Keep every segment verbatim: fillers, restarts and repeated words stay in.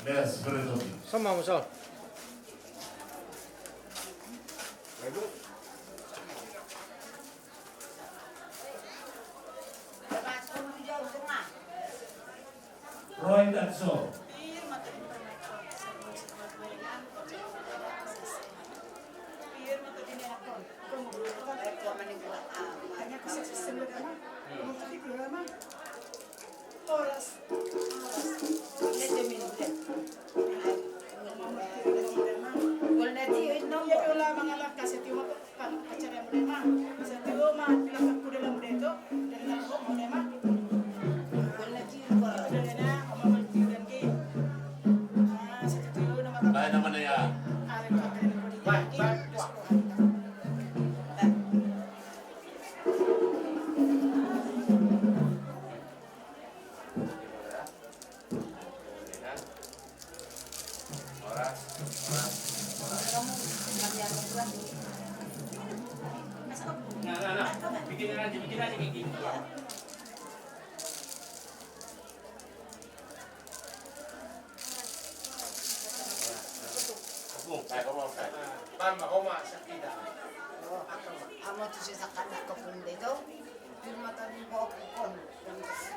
Yes, betul. Sama, Musol. Roy Tatso. Horas. Nah, nah, nah. Bikin aja, bikin aja kayak gini. Tepung. Bang, Oma, sakit dah. Amo tu sesakan nak tepung deh tu. Firma tadi bawa pukon.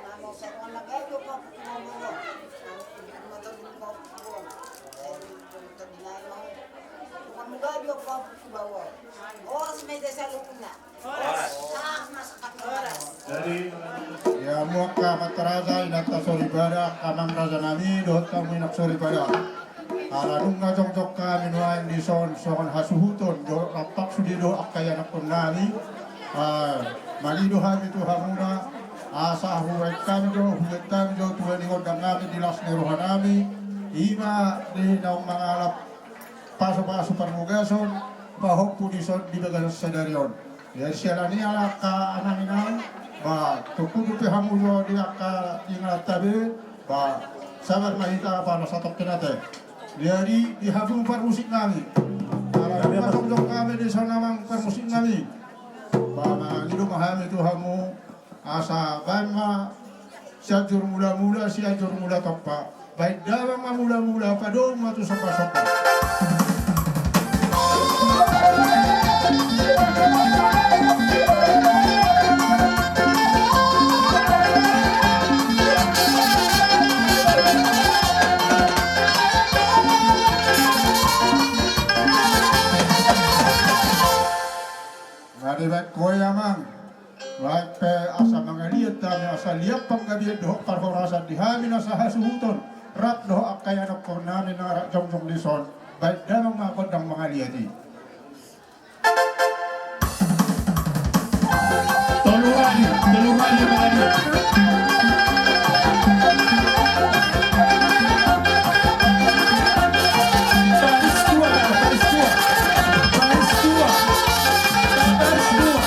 Nama seruan lagi aja bawa pukon. Firma tadi bawa pukon. Tadi ngai mau. Bukan muda dia bawa pukon bawa. Oh, semeja salukuna. Horas. Horas. Jadi, ia hamu angka amanta raja, inanta soripada, angka amang raja nami dohot hamu inang soripada. Ala nunga jongjong hami nuaeng dison songon hasuhuton jolo rap sude dohot angka ianakhon nami. Ah, mangido hami tu hamuna asa hubaen hami jo, hubaen hami jo tua ni gondang nami di las ni roha nami. Ima di naung mangalap pasupasu parmugason pahompu dison di bagasan sadari on. Jadi siala ni i ala angka amang inang, ba tung hudopi hamu jo di angka inanta be, ba sabar ma hita pala satongkin ate. Jadi di hamu parmusik nami, ala nunga jongjong hami dison amang parmusik nami, ba mangido ma hami tu hamu asa baen ma Sianjur Mulamula, Sianjur Mulatompa. Baen damang ma mulamula, padomu ma tu sombasomba. Nga dibaen ho i amang. Baen pe asa mangaliat hami asa liat panggabean dohot parhorasan di hami na sahasuhuton rap dohot angka ianakhon nami na rap jongjong dison. Baen damang ma gondang mangaliat i. Tolu hali, tolu hali mangaliat. Baris dua, baris dua. Baris dua. Baris dua.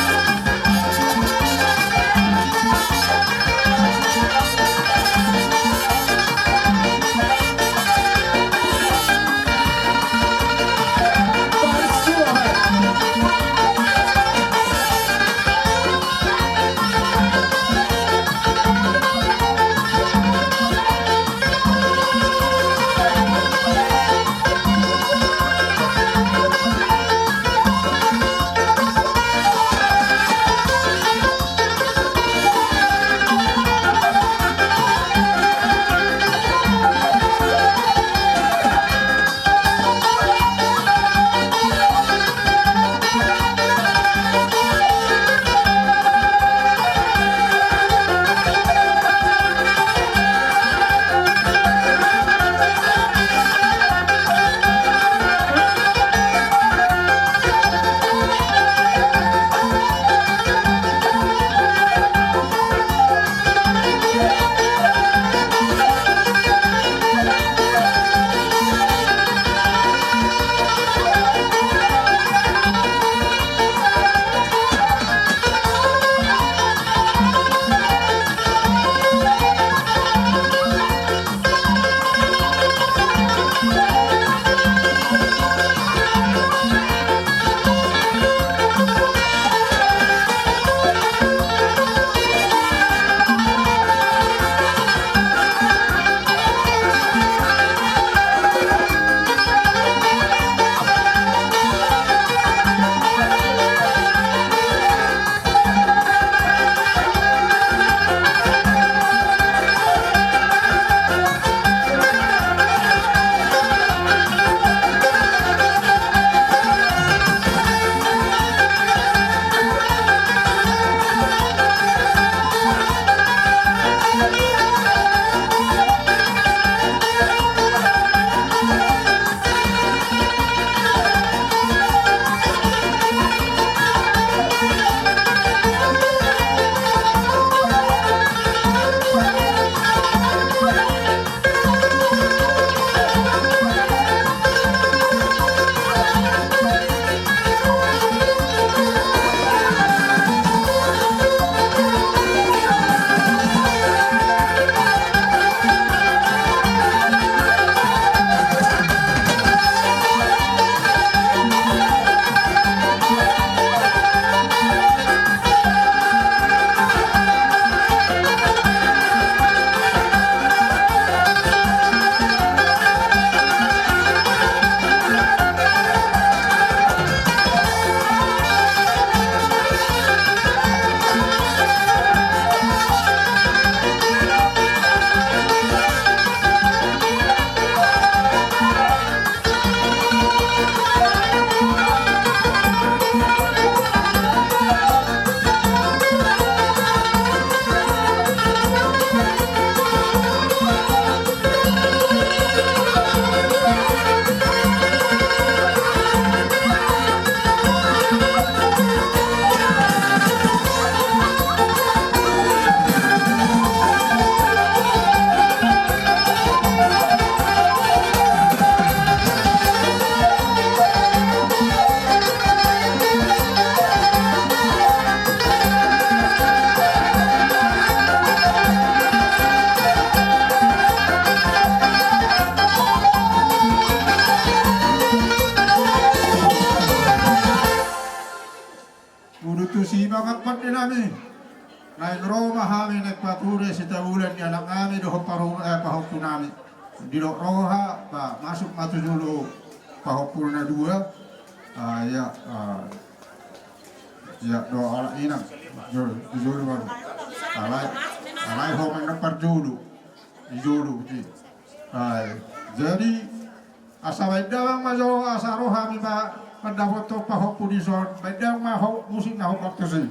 Naeng ro ma hami naeng pature sitabulan ni anak nami dohot paru-, eh, pahompu nami. Didok roha, ba, masuk ma tu jolo pahompu na dua. Ah, ia, ah, ia do anak inang. Jolo, di jolo baru. Alai, alai ho main na parjolo. Di jolo, di. Ah, jadi, asa baen damang ma jo, asa ro hami ma mandapothon pahompu dison, baen damang ma ho musik na hombar tusi.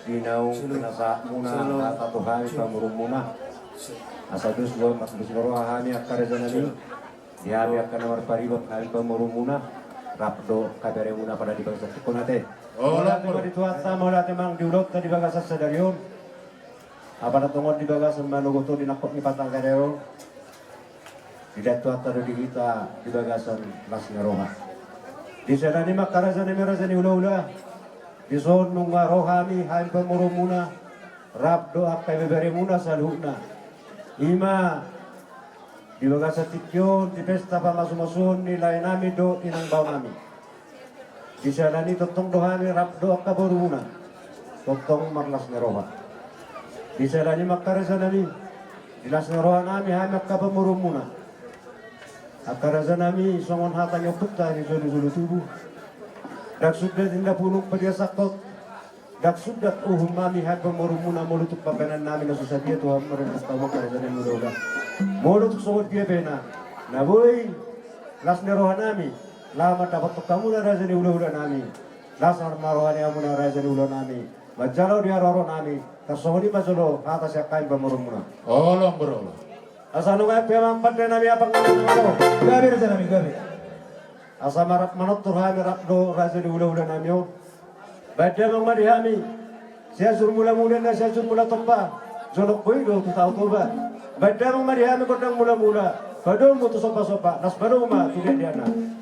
Di naung pinasahatmuna hata tu hami pamoruonmuna. Asa dos do mardos ni roha hami angka raja nami. Di hami angka na marparibot hami pamoruonmuna. Rap do angka iberemuna pada di bagasan tingki on ate. Mauliate ma di Tuhanta, mauliate ma di ulaonta di bagasan sadari on. Apala tongon di bagasan manogot on di nangkok ni patangga on. Didaon Tuhanta do di hita di bagasan las ni roha. Di sada ni ma angka raja nami raja ni hulahula. Dison nunga ro hami, hami pamoruonmuna. Rap do angka ibeberemuna saluhutna. Ima Di bagasan tingki on, di pesta pamasumasuon ni laenami dohot inangbaonami, di siala ni i tongtong do hami rap dohot angka borumuna tongtong marlas ni roha. Di siala ni i ma angka rajanami, di las ni rohanami hami angka pamoruonmuna. Angka rajanami, songon hata ni ompunta di jolojolo tubu: Ndang sundat indapunung padia sangkot, ndang sundat uhumnami hami pamoruonmuna, molo tung pambahenannami na so sadia tu hamu marentong tu hamu angka rajanami hulahula. Molo tung songon dia pe na, na boi las ni rohanami laho mandapothon hamuna raja ni hulahulanami, las ma roha ni hamuna raja ni hulahulanami, manjalo di haroroannami. Tarsongon i ma jolo hata sian hami pamoruonmuna. Olo, amang boru. Asa nunga pe amang pandenami, apang na olo. Gabe rajanami, gabe. Asa marap manortor hami rap dohot raja ni hulahulanami on. Baen damang ma di hami Sianjur Mulamula, na Sianjur Mula Tompa, jonok boi do tu Tao Toba. Baen damang ma di hami gondang mulamula, padomu tu sombasomba, las padomu ma tu diakdiakna.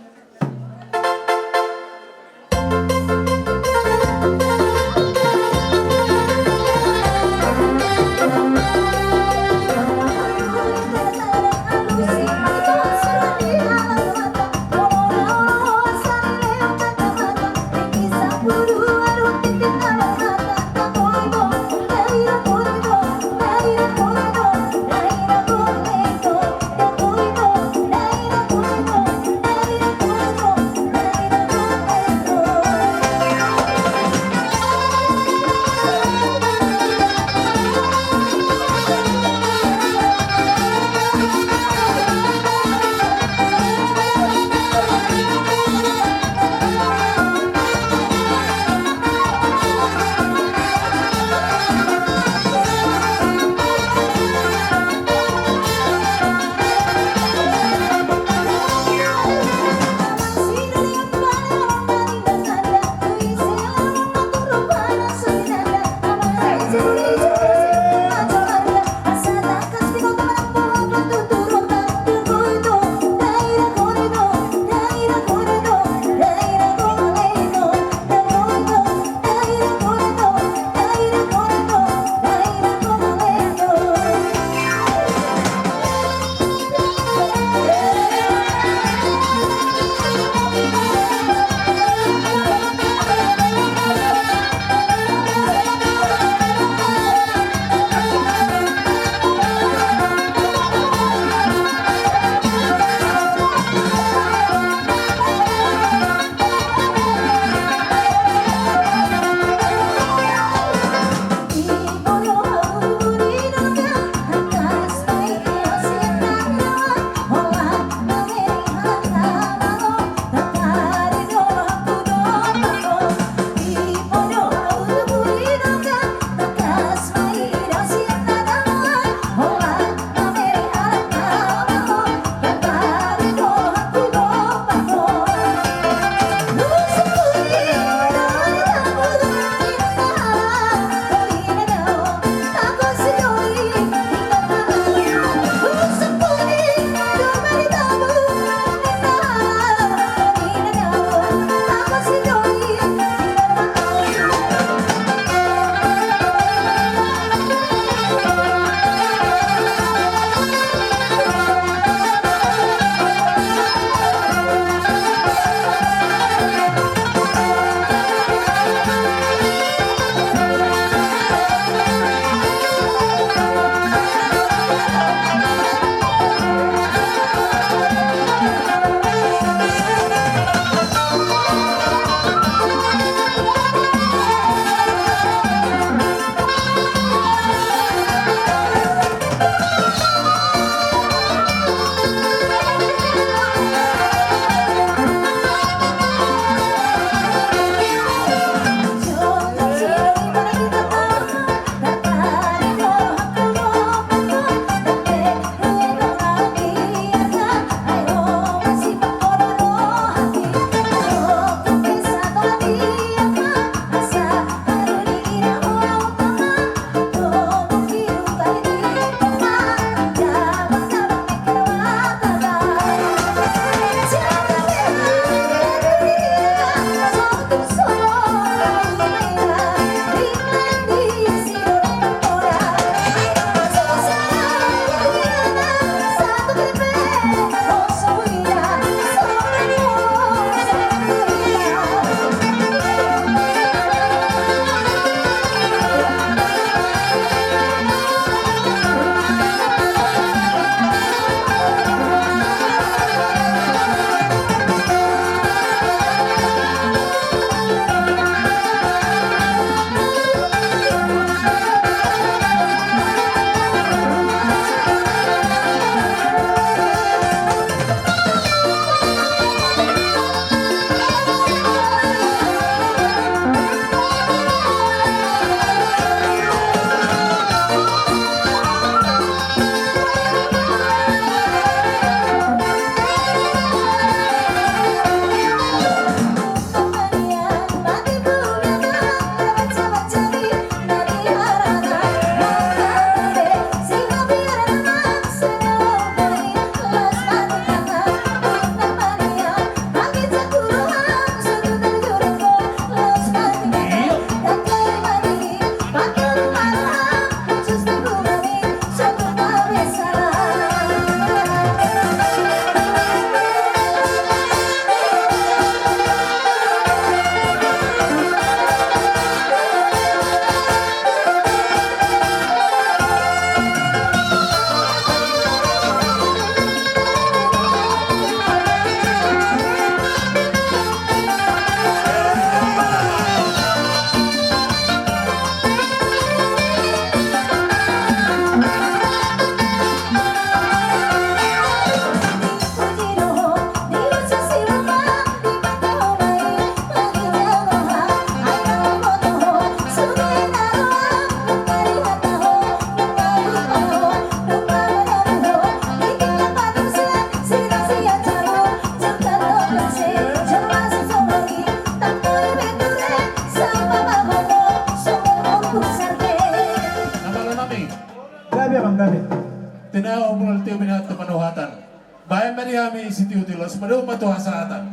Baen ma di hami sitio-tio, laos mardongan ma tu hasahatan.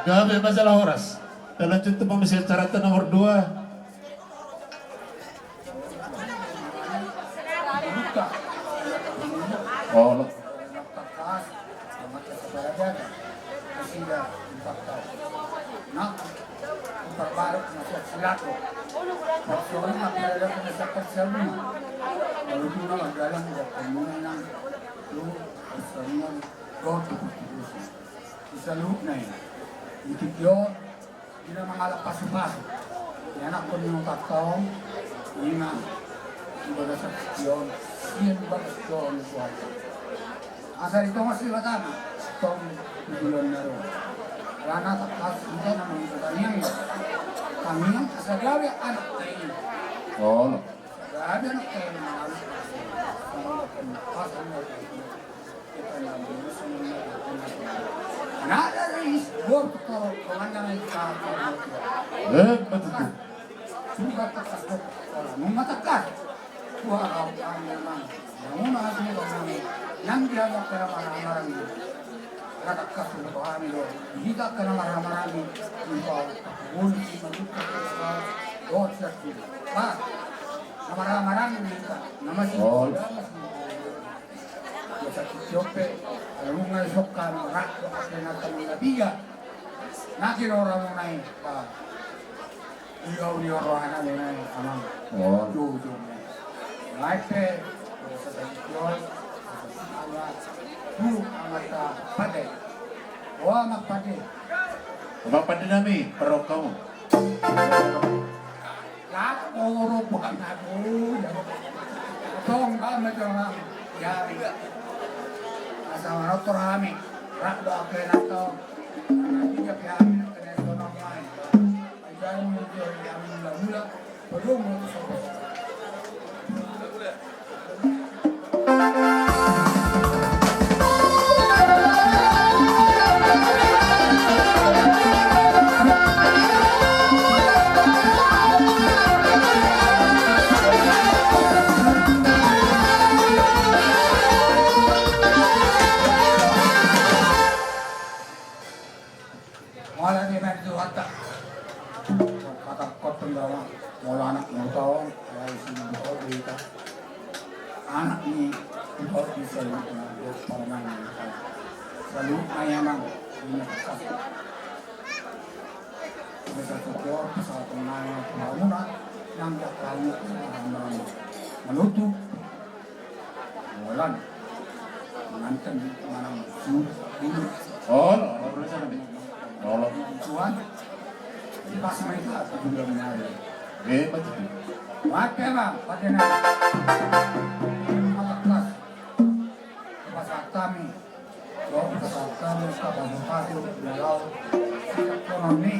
Gabe ma jala horas. Talanjut tu pamasian carata nomor dua. Olo. Di saluhutna i, di tingki on, di na mangalap pasu-pasu, ianakhon ni utanta on, i ma di bagasan tingki on, sian bagas ni Tuhan. Asa ditongas Debata ma tong di bulan na ro. Alana tangkas hita na mangihut tangiang, tangiang asa gabe anak na i. Olo. Gabe anak na i. Eh, betul. Nunga tangkas. Nunga tangkas. Wah, kau kami memang. Yang mana hasilnya kau kami? Yang dia mau kena marah-marah ini. Nunga tangkas untuk kami loh. Kita kena marah-marah ini. Untuk bunyi, untuk dosa. Bah, marah-marah ini kita. Nama sih? Oh. Nama sih? Biasa kiciope, alunga isokkan, rap do ate na tamu na piga. Na kinora muna i, ba. Iga uni oro ana muna i, amang. Oh. Jo, jo. Ngai pe, biasa kiciop, biasa ala, tu amanta pade. Oh, amak pade. Amak pade nami, parok hamu. Lapo ro bukan aku. Tong kami tong kami. Ya. Asa manortor hami. Rap do aku enak tong. Nanti dia pihak kena sono mai. Ajar muncul yang mula-mula. Belum mau sopo. Mauliate ma di Tuhanta. Kata kotong dawa, molo anak ni Hutaon, alai si Hutaon do hita. Anak ni Hutaon bisa di parumaen ni Hutaon. Saluhutna i amang, di na tangkas. Bisa syukur, pesawat menang, pembangunan, nang jak pembangunan, pembangunan. Menutup. Holan. Mantan manang su. Olo, olo, olo, olo. Tuan. Di pas mai ka tu bulan ni hari. Eh, betul. Mate ma, mate na. Mata kelas. Pas kami. Dohot pasahat hami, pasu-pasu, di laut. Siap konon ni.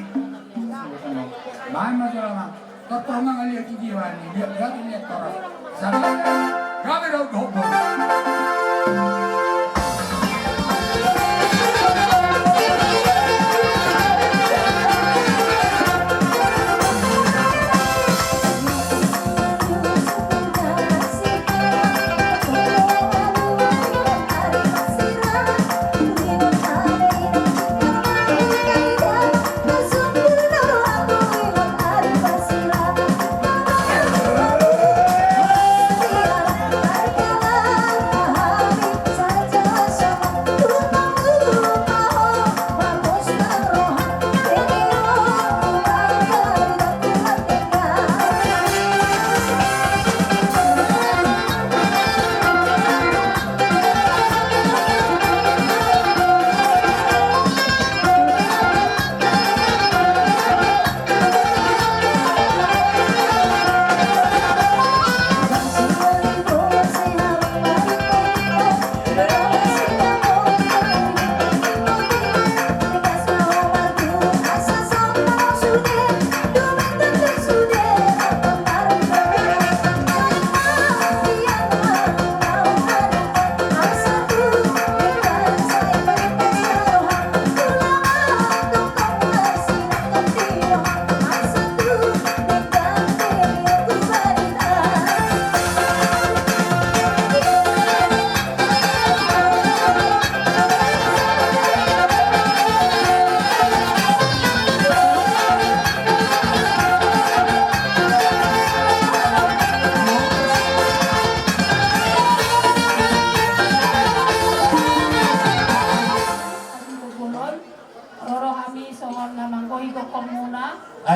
Main ma jolo ma. Tortor ma ngaliat di jiwa ni, liat gabe liat tortor. Sabar, gabe daun dohot.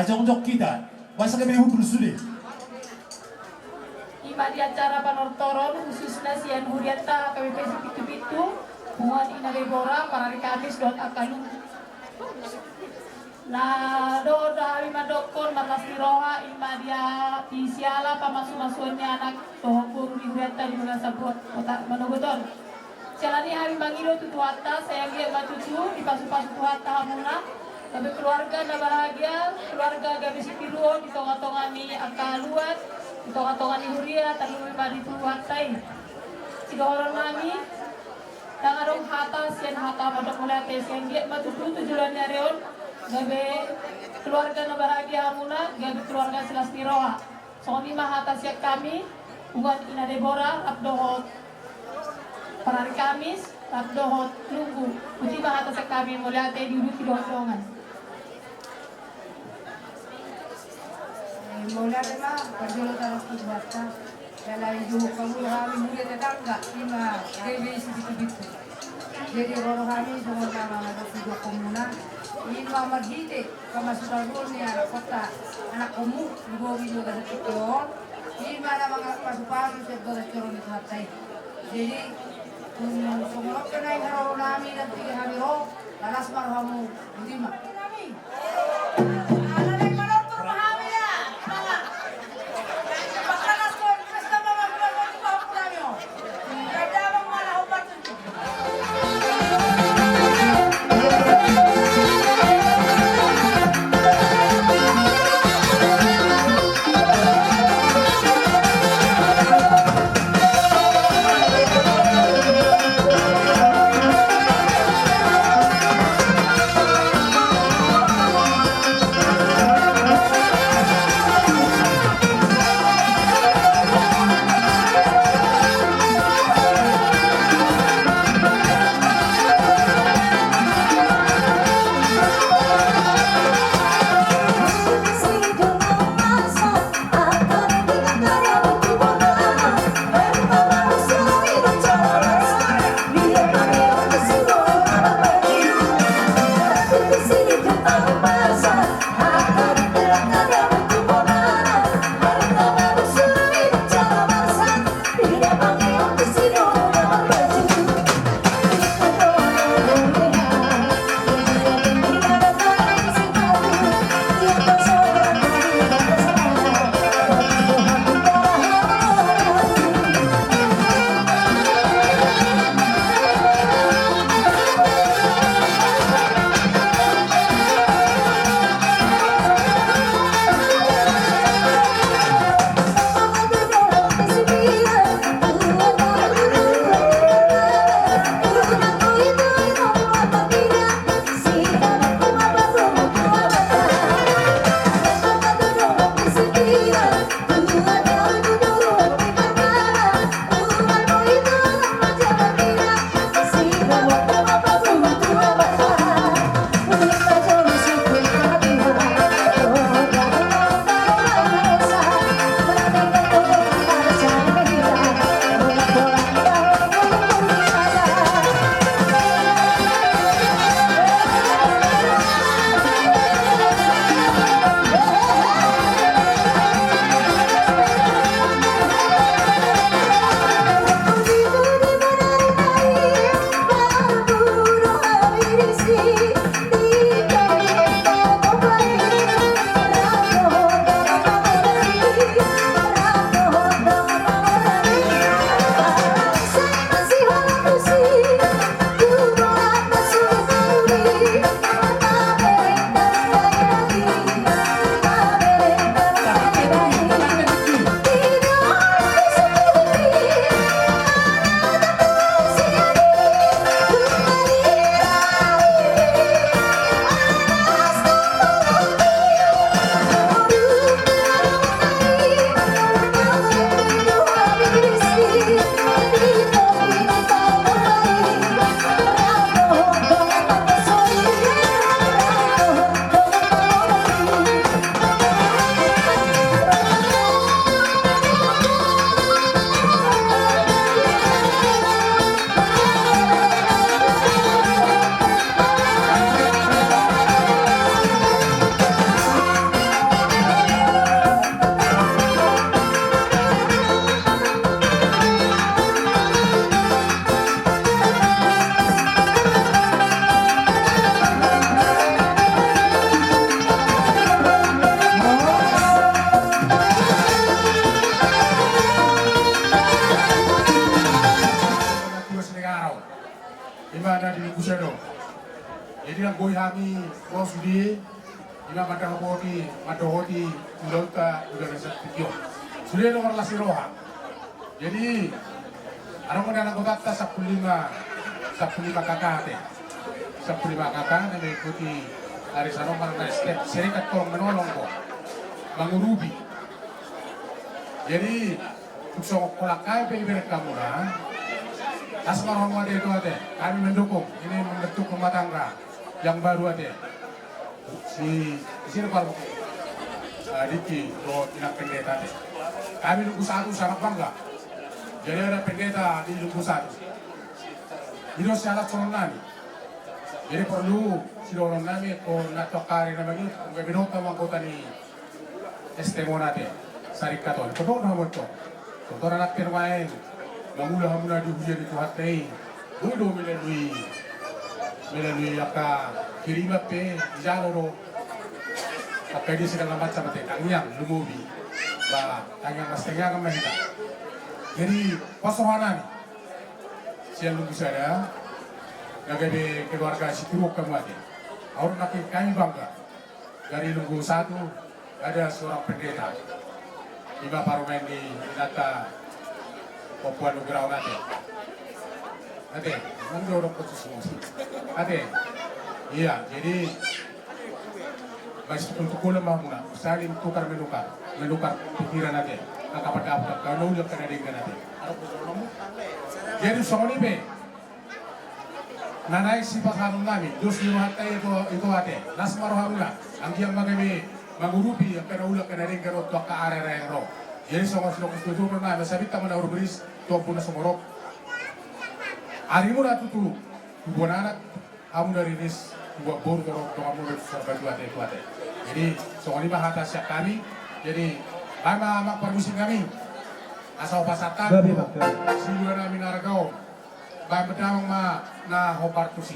Jongjong hita, masa kami hukum sudah. Ima di acara panortoron khususna sian hurianta H K B P Sipitupintu, punguan Ina Debora, parari Kamis dohot angka Lunggu. Na dohot do hami mandokkon marlas ni roha ima di a-, di siala pamasumasuon ni anak dohot boru ni hurianta di bagasan kota Manogot on. Siala ni i hami mangido tu Tuhanta, sai anggiat ma tutu dipasupasu Tuhanta hamuna, gabe keluarga na bahagia, keluarga gabe sitiruon di tongatonga ni angka luat, di tongatonga ni huria, tarlumobi ma di Tuhanta i. Sidohonon nami, ndang adong hata sian hata mandok mauliate, sai anggiat ma tutu tu joloan ni ari on gabe keluarga na bahagia hamuna, gabe keluarga silas ni roha. Songon i ma hata sian hami, punguan Ina Debora, rap dohot parari Kamis, rap dohot Lunggu. Boti ma hata sian hami, mauliate diuduti dohot dongan. Eh, mauliate ma, parjolo taras tu Tuhanta. Jala idohon hamu hami huria tetangga, ima G B I Sipitupintu. Jadi ro do hami songon na mandok didokhonmuna. Ima marhite pamasumasuon ni anakkonta, anakkonmu, diboan di bagasan tingki on. Ima na mangapasupasu sian bagas joro ni Tuhanta i. Jadi, mm, songon on pe naeng haroro nami, ndang tingki hami ro, las ma rohamu, boti ma. Di Lumbu Sada on. Jadi anggo i hami ro sude, ima mandohoti, mandohoti ulaonta ulaon na sahat tingki on. Sude do marlas ni roha. Jadi adong ma nian anggotanta sampulu lima, sampulu lima K K ate. Sampulu lima K K na mengikuti arisan on, manang na S T M, Serikat Tolong Menolong do, mangurupi. Jadi tung songon holan hami pe ibereng hamuna, las ma rohamu ate, tu ate, hami mendukung ini membentuk rumah tangga yang baru ate. Si, di sini Pak, eh, Diki, dohot Inang Pendeta ate. Hami Lumbu Satu sangat bangga. Jadi ada pendeta di Lumbu Satu. I do siala songon nami. Jadi porlu sidohonon nami, anggo na tu angka ari na mangihut, anggo binoto ma anggota ni S T M on ate, sarikat on. Tongtong do hamu tong. Tongtong na pirmaen mangula hamuna di huria ni Tuhanta i. Boi do melalui, melalui angka kiriman pe dijalo do. Angka dia segala macam ate, tangiang lumobi. Ba tangiang, mas tangiang ma hita. Jadi pos roha nami sian Lumbu Sada, na gabe keluarga situruon hamu ate. Aut nangkin hami bangga. Dari Lumbu Satu ada seorang pendeta. Ima parumaen ni inanta Ompu Nugraha on ate. Ate, manggo dong khusus. Ate. Iya, jadi masih tukul-tukul ma hamuna. Saling tukar menukar, menukar pikiran ate. Angka pendapat, angka na uli, angka na denggan ate. Jadi songon i pe. Na naeng sipasahaton nami, dos ni rohanta i tu, i tu ate, las ma rohamuna, anggiat ma gabe mangurupi angka na uli, angka na denggan on tu angka ari-ari na ro. Jadi songon sidohonon situtu nami, sabitang ma na urbris tu ombun na sumorop. Arimuna tutu tubuan anak, hamuna riris tubuan boru, torop donganmuna tu Saribatua ate, tu ate. Jadi songon i ma hata sian hami. Jadi baen ma amang parmusik nami, asa hupasahat hami tu silua nami na arga on. Baen damang ma na hombar tusi.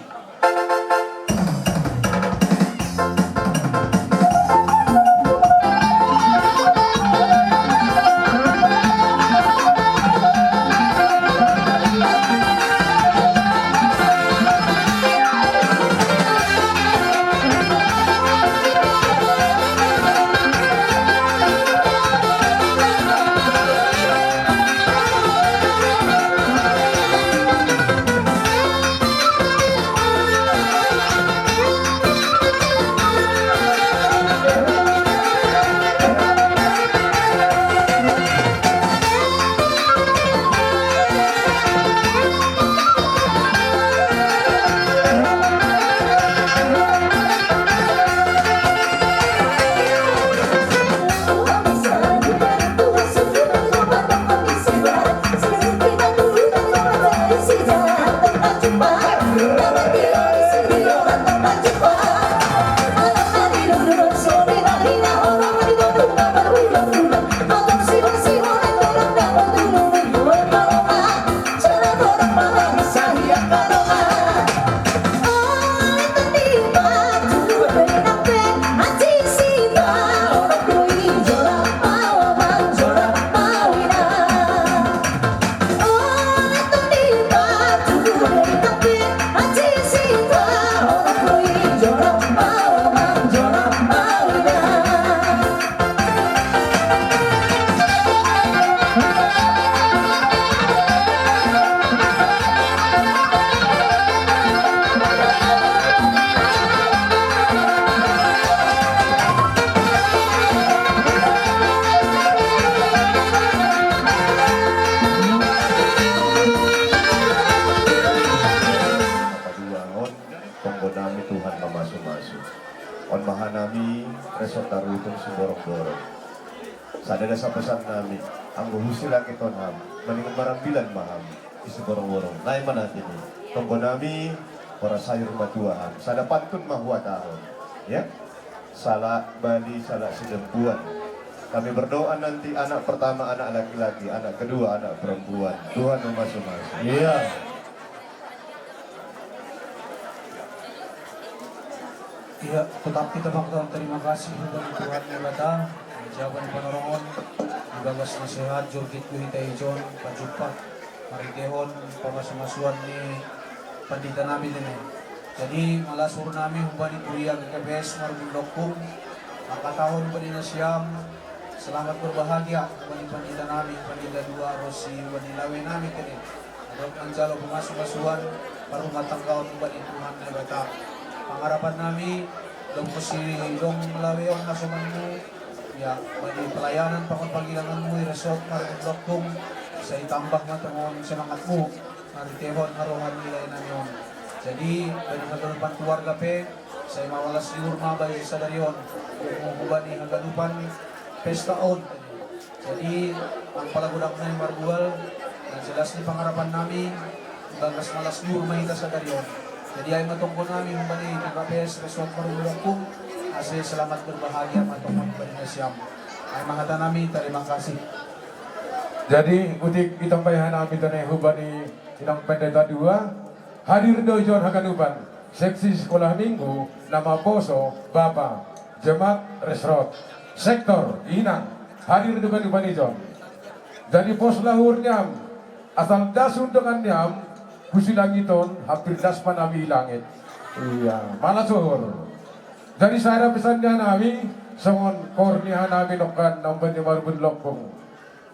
Paduahon, tonggo nami Tuhan mamasumasu. On ma hanami resort Tarutung Siborongborong. Sada do asa pesan nami, anggo husilangit on ham, maningon marambilan ma ham di Siborongborong. Naeng ma na hata ni tonggo nami, horas sayur matua ham. Sada pantun ma huhatahon, ya. Salak Bali, salak Sidempuan. Kami berdoa nanti anak pertama anak laki-laki, anak kedua anak perempuan. Tuhan mamasumasu. Iya. Iya, tetap kita panjatahon terima kasih kepada Tuhan Debata, jabaen panorangon, di bagas na sehat, jurgit tu hita ijon, pajumpang, marhitehon pamasumasuon ni Pandita nami dene. Jadi malas uhur nami humbani kuria G K P S Marubun Lokung. Mangkatahon humbani nasiam selamat berbahagia humbani pandita nami, pandita dua, ro si humbani lawe nami dene. Adong manjalo pamasumasuon, parrumatanggaon humbani Tuhan Debata. Pangharapan nami, dong pasidong lawe on hasomanmu, ya, bani pelayanan pangon panggilanganmu di resort Marubun Lokung, sai tambah ma tongon semangatmu. Marhitehon harohan nilai nami on. Jadi bani haganupan keluarga pe, sai malas ni uhur ma bani sadari on. Hubani haganupan pesta on. Jadi angpala godang nami marbual, na jelas ni pangharapan nami, bagas malas ni uhur ma hita sadari on. Jadi ai ma tonggo nami humbani G K P S resort Marubun Lokung, ase selamat berbahagia ma tongon bani nasiam. Ai ma hata nami, terima kasih. Jadi utik ditambai hanami tene humbani Inang Pendeta dua, hadir do ijon haganupan, seksi sekolah minggu, na mamposo, bapa, jemaat, resort, sektor, inang, hadir do ganupan ijon. Jadi pos ma uhur niam, asal das undangan niam, husi langit on, hampir das ma nami i langit. Ia, malas uhur. Jadi sada pesan ni hanami, songon koor ni hanami nongkan na humbani Marubun Lokung.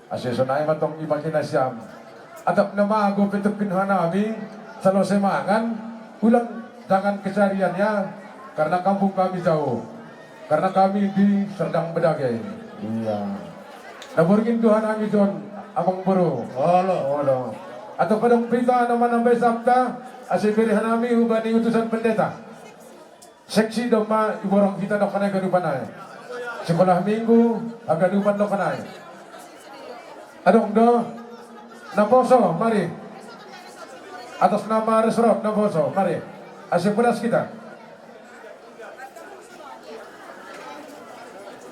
Ase sonai ma tong i bagi nasiam. Atap na mago pe tongkin hanami, salo semangan, ulang jangan keseharian ya, karena kampung kami jauh. Karena kami di Serdang Bedagai. Ia. Na borngin do hanami ijon, amang boru. Olo. Olo. Atap adong hita na manambai sabta, ase bere hanami humbani utusan pendeta. Seksi domma iborong hita nongkan i haganupan i. Sekolah minggu, haganupan nongkan i. Adong do, na poso, mari. Atas nama resort, na poso, mari. Ase puas hita.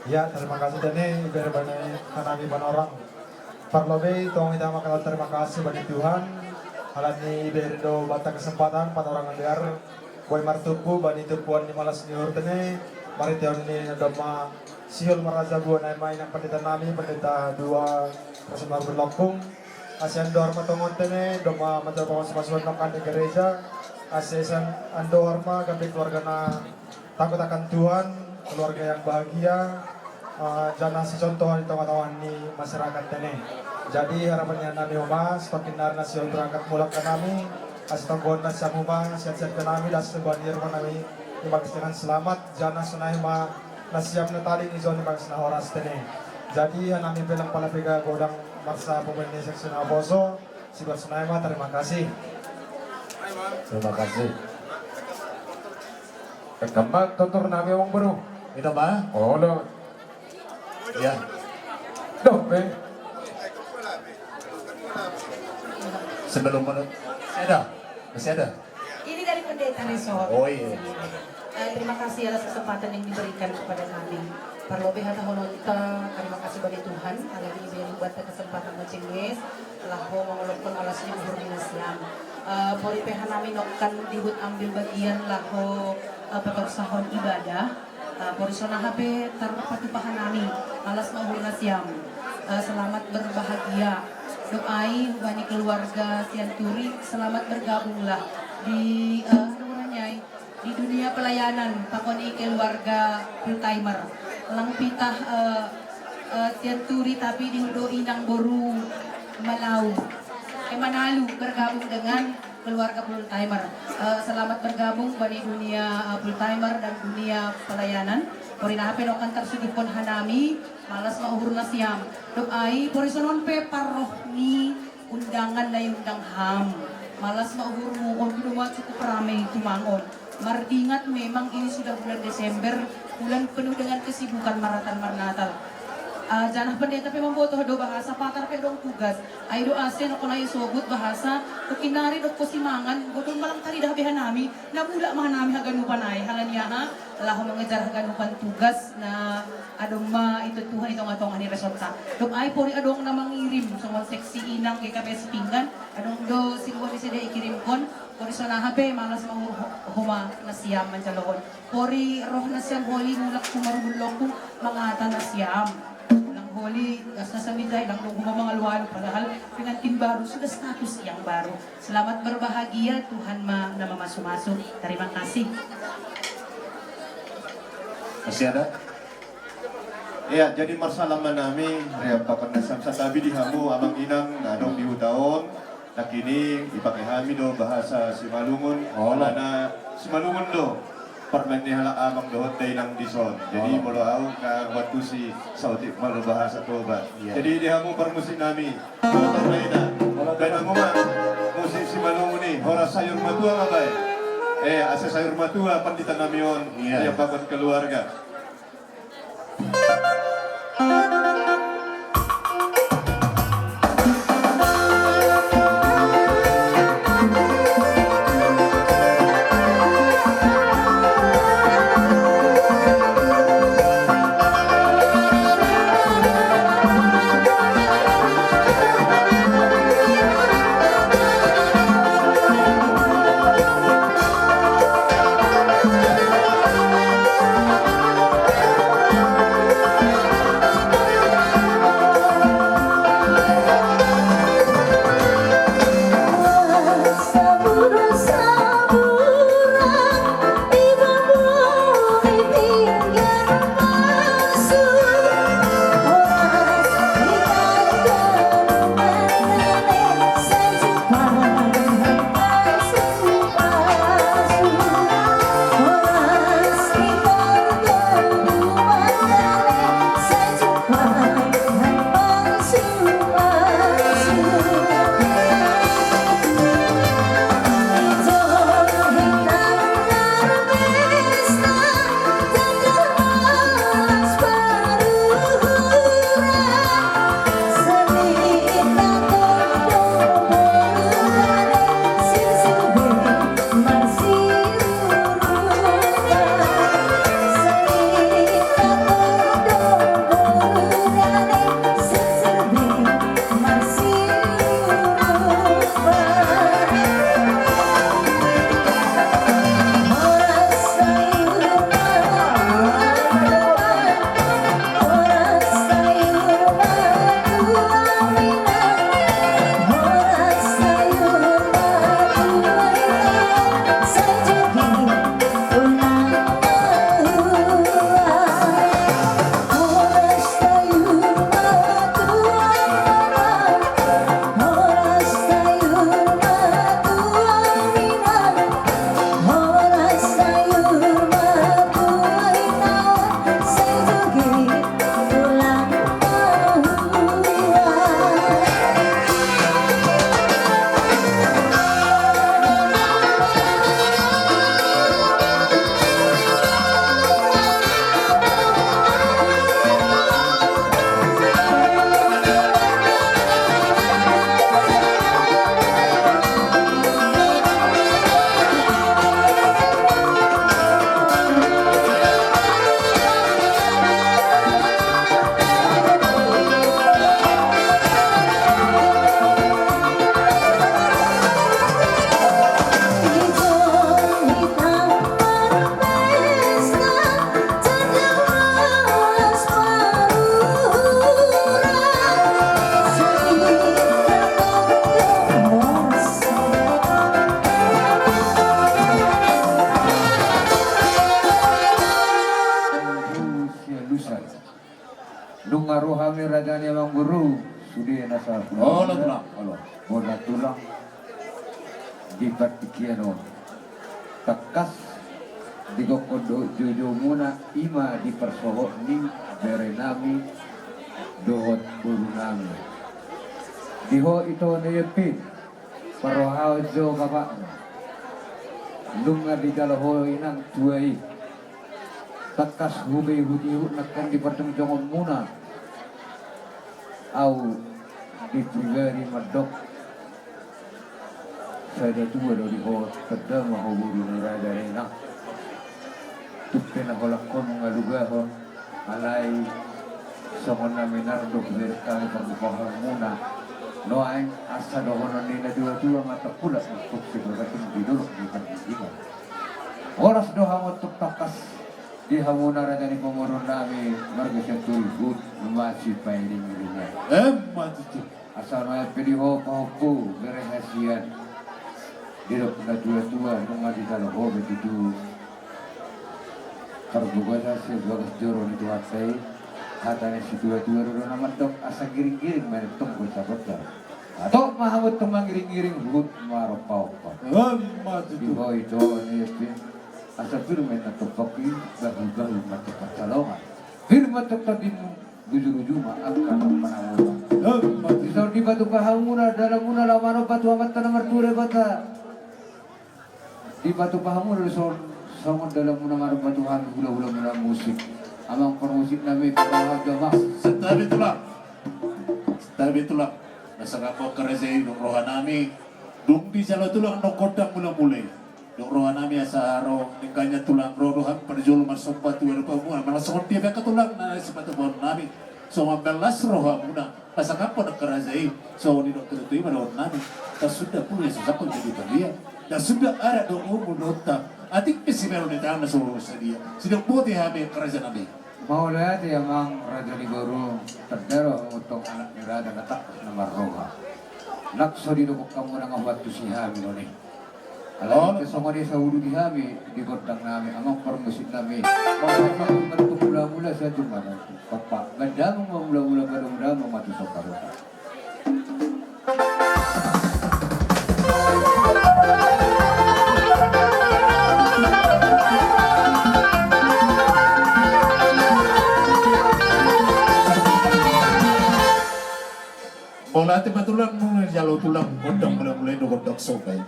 Ya, terima kasih tene, ibere bani hanami Panorang. Parlobei tong hita mangkatahon terima kasih bani Tuhan, alani ibere do hubanta kesempatan Panorang Andar, boi martumpu bani tumpuan ni malas ni uhur tene, marhitehon ni na domma sihol marajabua nai ma Inang Pendeta nami, Pendeta dua, Rasul Marubun Lokung. Ase andor ma tongon tene, domma manjalo pamasumasuon nongkan di gereja, ase sian andor ma gabe keluarga na takut akan Tuhan, keluarga yang bahagia, eh, janah sicontohan di tongatonga ni masyarakat tene. Jadi harapan ni hanami homa, sitongkin nari na sihol berangkat mulak hanami, asa tonggohon nasiam homa, sehat-sehat hanami, das tu bani rumah nami, di bagas dengan selamat, janah sonai ma nasiam na tading ijon di bagas na horas tene. Jadi hanami pe lang pala pe godang marsa pemain ni seksi na poso, sibar sonai ma, terima kasih. Terima kasih. Engkan ma tutur nami amang boru. Ito ma? Olo. Ya. Dope. Sebelum menut. Masih ada? Masih ada? Ini dari pendeta resort. Oh iya. Eh, terima kasih atas kesempatan yang diberikan kepada kami. Parlobei hata holonta, terima kasih bagi Tuhan, alani ibere hubanta kesempatan mancing wes, laho mangolophon malas ni uhur ni nasiam. Eh, pori pe hanami nongkan dihut ambil bagian laho, eh, patorsahon ibadah. Eh, pori songon aha pe tarpatupa hanami, malas ma uhur nasiam. Eh, selamat berbahagia. Dohot i humbani keluarga Sianturi, selamat bergabunglah di, eh, apa namanya, di dunia pelayanan, pakon i keluarga full timer. Lang pitah, eh, eh, Sianturi, tapi dihut do inang boru Malau. Eh, Manalu bergabung dengan keluarga full timer. Eh, selamat bergabung bani dunia, eh, full timer dan dunia pelayanan. Pori na hape nongkan tarsuduhon hanami, malas ma uhur nasiam. Dohot i pori songon pe parroh ni undangan na iundang ham. Malas ma uhurmu, on do ma cukup rame tumang on. Mardingat memang ini sudah bulan Desember, bulan penuh dengan kesibukan maratan marnatal. Ah, janah pendeta pe mambotoh do bahasa patar pe adong tugas. Ai do ase nongkon ai sobut bahasa, tingki nari do ho simangan, godang malang taridah be hanami, na mulak ma hanami haganupan ai, alani aha, laho mengejar haganupan tugas, na adong ma ito Tuhan di tongatonga ni resortta. Dohot i pori adong na mangirim, songon seksi inang G K P S Pinggan, adong do siluan ni sada ikirimhon, pori songon aha pe malas ma uhur ho-, homa nasiam manjalohon. Pori roh nasiam holi mulak tu Marubun Lokung mangata nasiam. Ulang Holi, asa samita ilang dong huma mangalualu, padahal pengantin baru sudah status yang baru. Selamat berbahagia, Tuhan ma na mamasumasu. Terima kasih. Masih ada? Ya, jadi marsalam ma hami, riap pakan nasam satabi di hamu amang inang na adong di huta on. Nangkin i dipake hami do bahasa Simalungun. Oh. Alana Simalungun do parumaen ni halak amang dohot dainang dison. Jadi, oh, molo au nga huantusi saotik molo bahasa Toba. Iya. Jadi di hamu parmusik nami, molo Toba ina, baen hamu ma musik Simalungun i, horas sayur matua ma baen. Eh, asa sayur matua pandita nami on. Iya. Riap pakan keluarga. Nunga ro hami raja ni amang guru, sude nasa. Olo, tulang. Olo. Bona tulang. Di partingkian on, tangkas digokhon dohot joujoumuna, i ma di parsohot ni bere nami dohot boru nami. Di ho ito na i pe, parrohahon jo bapakna. Nunga dijalo ho inang tua i. Tangkas hubeihutihut nangkin di parjongjongonmuna. Au di pribadi mandok, sada tua do di ho, tanda ma ho boru ni raja, inang. Tung pe na holan ho mangalugahon, alai songon na minar do hubereng hami parmuhaonmuna. Nuaeng asa dohonon ni natuatua ma, tapulak ma tung sibabatung di dolok di parlinggoman. Horas do hamu tung, tangkas Di hamuna raja ni pamoruon nami, marga Sianturi, huhut ma sipairing-iringan. Emma tutu. Asa nuaeng pe di ho pahompu, bere hasian. Didok natua-tua, nunga dijalo ho be tutu. Tarboto asa sian bagas joro ni Tuhanta i. Hata ni situa-tua do na mandok, asa giring-giring ma i tong, boi sapotta. Hatop ma hamu tong mangiring-iring, huhut ma ro pahompa. Emma tutu. Di ho ito ni pe. Asa pir ma i na topak i, bahu-bahu ma topak salongan. Pir ma topak di bujur-ujur ma angka na panamu. Emma tutu. Di saur di batu pahamuna, dalanmuna laho manomba tu Amanta na martua Debata. Di batu pahamuna do songon, songon dalanmuna manomba tu hami hula-hulamuna musik. Amang parmusik nami, parroha jama. Santabi tulang. Santabi tulang. Asa gabe angka raja i, dung roha nami. Dung dijalo tulang do gondang mula-mula i. Dung roha nami asa ro, dengganna tulang ro do hami parjolo marsomba tu adopanmuna. Manang songon dia pe angka tulang na sipatupaon nami. Songon las rohamuna. Pasangaphon angka raja i, songon nidok ni tutu i ma dohonon nami. Ndang suda pulu na so sangkot jadi palia. Ndang suda adat dohot umur dohot hata. Atik pe simeon ni tangan na so sadia. Sidok boti hami angka raja nami. Mauliate amang raja ni boru, tanda do hamu tong anak ni raja na tangkas na marroha. Nang so didok hamuna nunga huantusi hami do ni. Alai songon i sahuduti hami di gondang nami, amang parmusik nami. Mauliate ma tu mula-mula sahat tu manang tu papa. Bahen damang ma mula-mula, bahen damang ma tu sokka-sokka. Mauliate ma tulang, nunga dijalo tulang gondang mula-mula i do gondang somba i.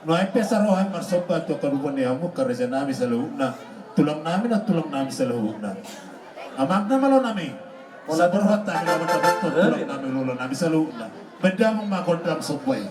Nuaeng pe asa ro hami marsomba tu angka dumenggan ni hamu angka raja nami saluhutna. Tulang nami na tulang nami saluhutna. Amang na malo nami. Saborhat hami laho mandapothon tulang nami, ula-ula nami saluhutna. Bahen damang ma gondang somba i.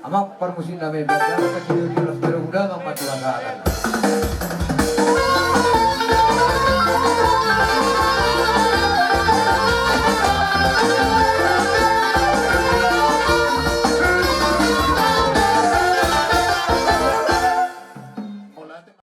Amang parmusik nami, baru-baru kasih dulu las, baru udah amang matuasakan.